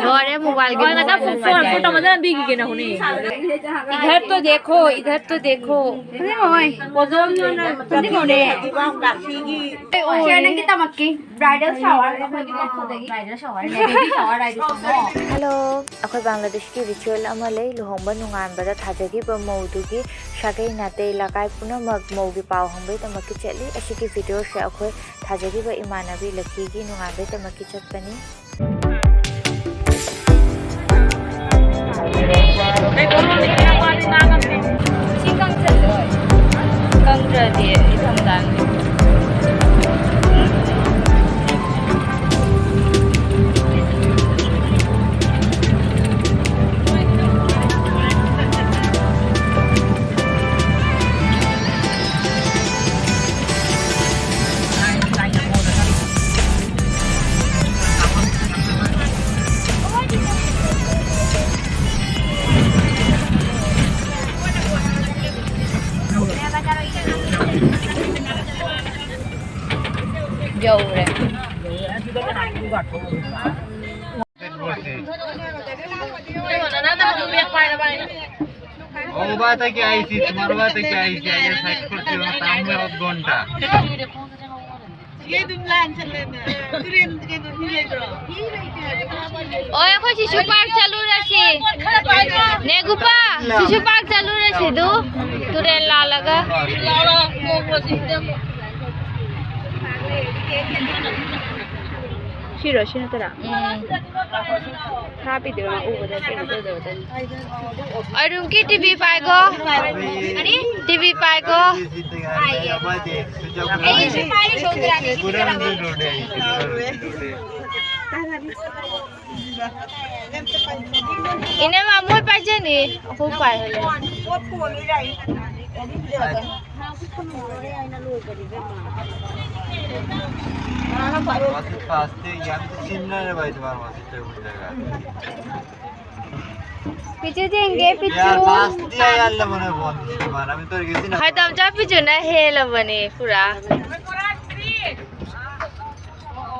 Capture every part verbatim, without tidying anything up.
ꯂꯣꯏꯔꯦ, ꯃꯣꯕꯥꯏꯜꯒꯤ ꯃꯑꯣꯡ ꯑꯃ ꯐꯖꯅ ꯄꯤꯈꯤꯒꯦ ꯅꯍꯨꯅꯤ꯫ इधर तो देखो, इधर तो देखो। ꯅꯪꯒꯤꯗꯃꯛꯀꯤ bridal shower ꯑꯩꯈꯣꯏꯒꯤ ꯄꯣꯠꯇꯨꯗꯒꯤ꯫ Bridal shower ꯅꯦ, baby shower ꯍꯥꯏꯗꯨꯁꯨ꯫ Hello, ꯑꯩꯈꯣꯏ ꯕꯪꯒ꯭ꯂꯥꯗꯦꯁꯀꯤ ritual ꯑꯃ ꯂꯩ꯫ ꯂꯨꯍꯣꯡꯕ ꯅꯣꯡꯉꯥꯟꯕꯗ ꯊꯥꯖꯈꯤꯕ ꯃꯧꯗꯨꯒꯤ ꯁꯥꯒꯩ ꯅꯥꯇꯩ ꯂꯩꯀꯥꯏ ꯄꯨꯝꯅꯃꯛ ꯃꯧꯒꯤ ꯄꯥꯎ ꯍꯪꯕꯒꯤꯗꯃꯛꯀꯤ ꯆꯠꯂꯤ꯫ ꯑꯁꯤꯒꯤ video ꯁꯦ ꯑꯩꯈꯣꯏ ꯊꯥꯖꯈꯤꯕ ꯏꯃꯥꯟꯅꯕꯤ ꯂꯛꯀꯤꯒꯤ ꯅꯣꯡꯉꯥꯟꯕꯒꯤꯗꯃꯛꯀꯤ ꯆꯠꯄꯅꯤ꯫ ꯁꯤ ꯀꯪꯁꯜꯂꯣ꯫ ꯀꯪꯗ꯭ꯔꯗꯤ ꯏꯊꯝ ꯇꯥꯡꯗꯦ꯫ ꯌꯧꯔꯦ꯫ ও বাতে কি আইছি, তোমার বাতে কি আইছি, আগে সাইড করছি, ওর সামনে অধ ঘন্টা। ꯑꯣꯏ, ꯑꯩꯈꯣꯏ ꯁꯤꯁꯨ ꯄꯥꯔꯛ ꯆꯠꯂꯨꯔꯁꯤ꯫ ꯅꯦꯒꯨꯄꯥ, ꯁꯤꯁꯨ ꯄꯥꯔꯛ ꯆꯠꯂꯨꯔꯁꯤ ꯑꯗꯨ꯫ ꯇꯨꯔꯦꯜ ꯂꯥꯜꯂꯒ꯫ ꯁꯤꯔꯣ, ꯁꯤ ꯅꯠꯇꯔꯥ? ꯎꯝ꯫ ꯊꯥ ꯄꯤꯗꯣꯏꯔꯣ? ꯎꯕꯗ ꯀꯩꯅꯣ ꯇꯧꯗꯕꯗ꯫ ꯑꯔꯨꯟꯒꯤ ꯇꯤꯚꯤ ꯄꯥꯏꯀꯣ꯫ ꯇꯤꯚꯤ ꯄꯥꯏꯀꯣ꯫ ꯑꯩꯁꯨ ꯄꯥꯏꯔꯤ, ꯁꯣꯝꯗ ꯔꯥꯅꯤ꯫ ꯏꯅꯦꯃ, ꯃꯣꯏ ꯄꯥꯏꯖꯅꯤ, ꯑꯩꯈꯣꯏ ꯄꯥꯏꯍꯜꯂꯦ꯫ ꯃꯥꯁꯤ ꯐꯥꯁꯇꯤ ꯌꯥꯝ ꯆꯤꯟꯅꯔꯦ ꯚꯥꯏ, ꯇꯨꯃꯥꯔ ꯃꯥꯁꯤ ꯇꯧꯕ ꯖꯒꯥ꯫ ꯄꯤꯆꯨ ꯌꯦꯡꯒꯦ, ꯄꯤꯆꯨ꯫ ꯌꯥ, ꯐꯥꯁꯇꯤ ꯌꯥꯜꯂꯕꯅꯦ ꯐꯣꯟꯁꯤ, ꯇꯨꯃꯥꯔ ꯑꯃ ꯇꯧꯔꯤꯒꯦ ꯁꯤꯅ꯫ ꯍꯥꯏꯗꯝꯆꯥ ꯄꯤꯆꯨꯅ ꯍꯦꯜꯂꯕꯅꯦ ꯄꯨꯔꯥ꯫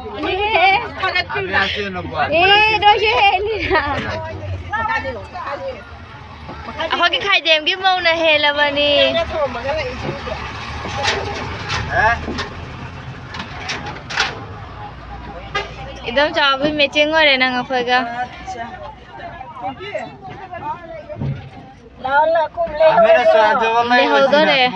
ꯑꯦ, ꯑꯦ, ꯅꯣꯏꯁꯨ ꯍꯦꯜꯂꯤꯔꯥ? ꯑꯩꯈꯣꯏꯒꯤ ꯈꯥꯏꯗꯦꯝꯒꯤ ꯃꯧꯅ ꯍꯦꯜꯂꯕꯅꯤ꯫ ꯏꯗꯣꯝꯆꯥꯕꯨ matching ꯑꯣꯏꯔꯦ ꯅꯪ ꯑꯩꯈꯣꯏꯒ꯫ ꯂꯩꯍꯧꯗꯣꯔꯦ꯫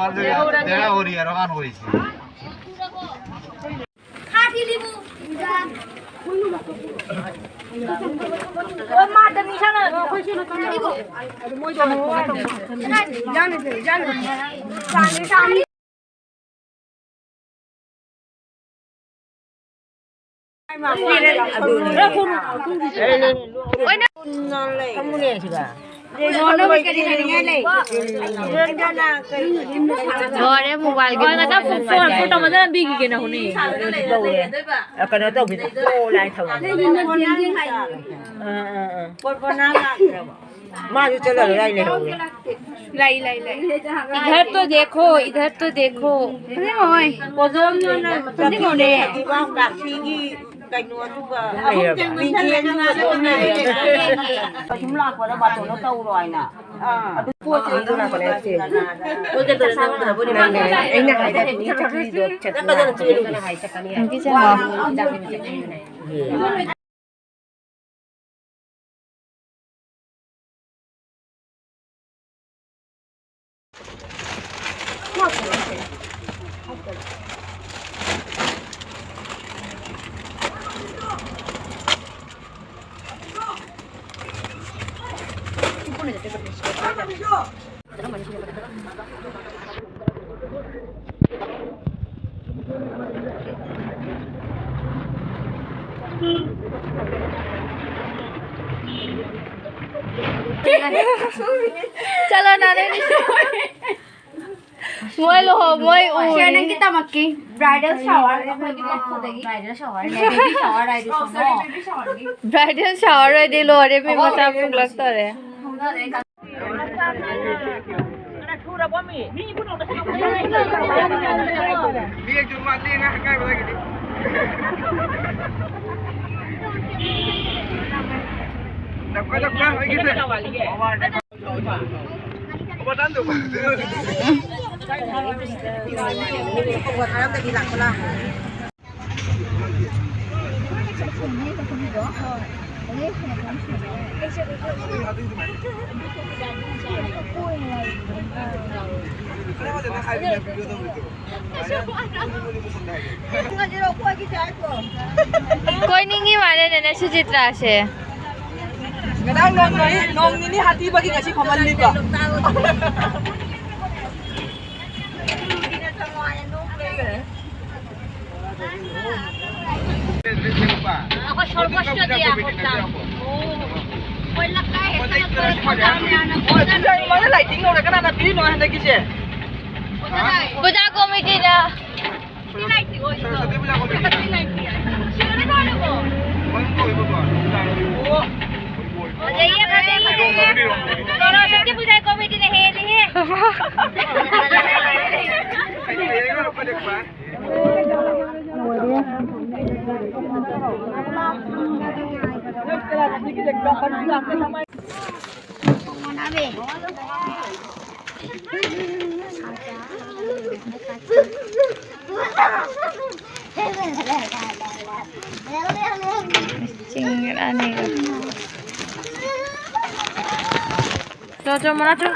ꯂꯣꯏꯔꯦ, mobile ꯒꯤ ꯍꯣꯏ, ꯉꯁꯥꯏ ꯐꯣꯟ, ꯐꯣꯇꯣ ꯐꯖꯅ ꯅꯝꯕꯤꯈꯤꯒꯦ ꯅꯪ ꯍꯣꯔꯦꯟ꯫ ꯀꯩꯅꯣ ꯇꯧꯕꯤꯗꯣ, online ꯊꯝꯃꯣ꯫ ꯑꯥ, ꯑꯥ, ꯑꯥ꯫ ꯃꯥꯁꯨ ꯆꯠꯂꯔꯣꯏ, ꯑꯩ ꯂꯩꯍꯧꯔꯦ꯫ ꯂꯩ, ꯂꯩ, ꯂꯩ꯫ इधर तो देखो, इधर तो देखो। ꯀꯣꯗꯣꯝꯗꯨꯅ ꯆꯠꯈꯤꯕꯅꯦ꯫ ꯀꯩꯅꯣ ꯑꯗꯨꯒ ꯂꯩꯔꯕ? ꯁꯨꯝ ꯂꯥꯛꯄꯗ ꯕꯥꯇꯣꯟꯗꯣ ꯇꯧꯔꯣ ꯍꯥꯏꯅ꯫ ꯑꯥ꯫ ꯑꯗꯨ ꯄꯣꯠ ꯆꯩꯗꯣ ꯂꯥꯛꯄꯅꯦ꯫ ꯑꯩꯅ ꯍꯥꯏꯗꯤ ꯆꯠꯀꯅꯤ꯫ चलो ना, नहीं, नहीं। ꯃꯣꯏ ꯂꯨꯍꯣꯡ-, ꯃꯣꯏ ꯎꯔꯤ꯫ ꯁꯦ, ꯅꯪꯒꯤ ꯇꯃꯛꯀꯤ bridal shower ꯑꯩꯈꯣꯏꯒꯤ ꯃꯈꯣꯗꯒꯤ꯫ Bridal shower ꯅꯦ, baby shower ꯍꯥꯏꯗꯨꯁꯨ ꯅꯣ꯫ Bridal shower ꯑꯣꯏꯗꯤ ꯂꯣꯏꯔꯦ, ꯃꯤ ꯃꯆꯥ ꯄꯣꯛꯂꯛꯇꯣꯔꯦ꯫ ꯃꯤ ꯑꯗꯨꯝ ꯋꯥꯠꯂꯤ, ꯅꯪ ꯑꯀꯥꯏꯕ ꯂꯩꯒꯅꯤ꯫ ꯀꯣꯏꯅꯤꯡꯉꯤ ꯃꯥꯜꯂꯦꯅꯦ ꯁꯨꯆꯤꯇ꯭ꯔꯥꯁꯦ꯫ ꯉꯔꯥꯡ ꯅꯣꯡ ꯅꯤꯅꯤ, ꯅꯣꯡ ꯅꯤꯅꯤ ꯍꯥꯠꯄꯤꯕꯒꯤ ꯉꯁꯤ ꯐꯝꯍꯜꯂꯤꯕ꯫ ꯑꯩꯈꯣꯏ ꯁꯣꯔꯕꯁꯇꯗꯤ ꯌꯥꯍꯧ ꯇꯥꯡ꯫ ꯑꯣ꯫ ꯑꯩꯈꯣꯏ ꯂꯩꯀꯥꯏ ꯍꯦꯛꯇ ꯅꯛꯄ ꯄ꯭ꯔꯣꯒ꯭ꯔꯥꯝ ꯌꯥꯝꯅ ꯑꯣ, ꯁꯤꯗ ꯑꯩꯉꯣꯟꯗ ꯂꯥꯏꯇꯤꯡ ꯂꯧꯔꯦ꯫ ꯀꯅꯥꯅ ꯄꯤꯔꯤꯅꯣ ꯍꯟꯗꯛꯀꯤꯁꯦ? ꯄꯨꯖꯥ ꯀꯣꯃꯤꯇꯤꯅ꯫ ꯁꯤ ꯂꯥꯏꯇꯤꯡ ꯑꯣꯏꯗ꯭ꯔꯣ? ꯁꯤ ꯂꯥꯏꯇꯤꯡ꯫ ꯁꯤꯗ ꯊꯥꯔꯕꯣ? ꯑꯣ꯫ ꯐꯖꯩꯌꯦ, ꯐꯖꯩꯌꯦ꯫ ꯁꯣꯔꯣꯁꯇꯤ ꯄꯨꯖꯥ ꯀꯣꯃꯤꯇꯤꯅ ꯍꯦꯜꯂꯤꯍꯦ꯫ ꯆꯤꯡ ꯑꯅꯤꯒ꯫ ꯆꯣ, ꯆꯣ, ꯃꯅꯥ ꯆꯣ꯫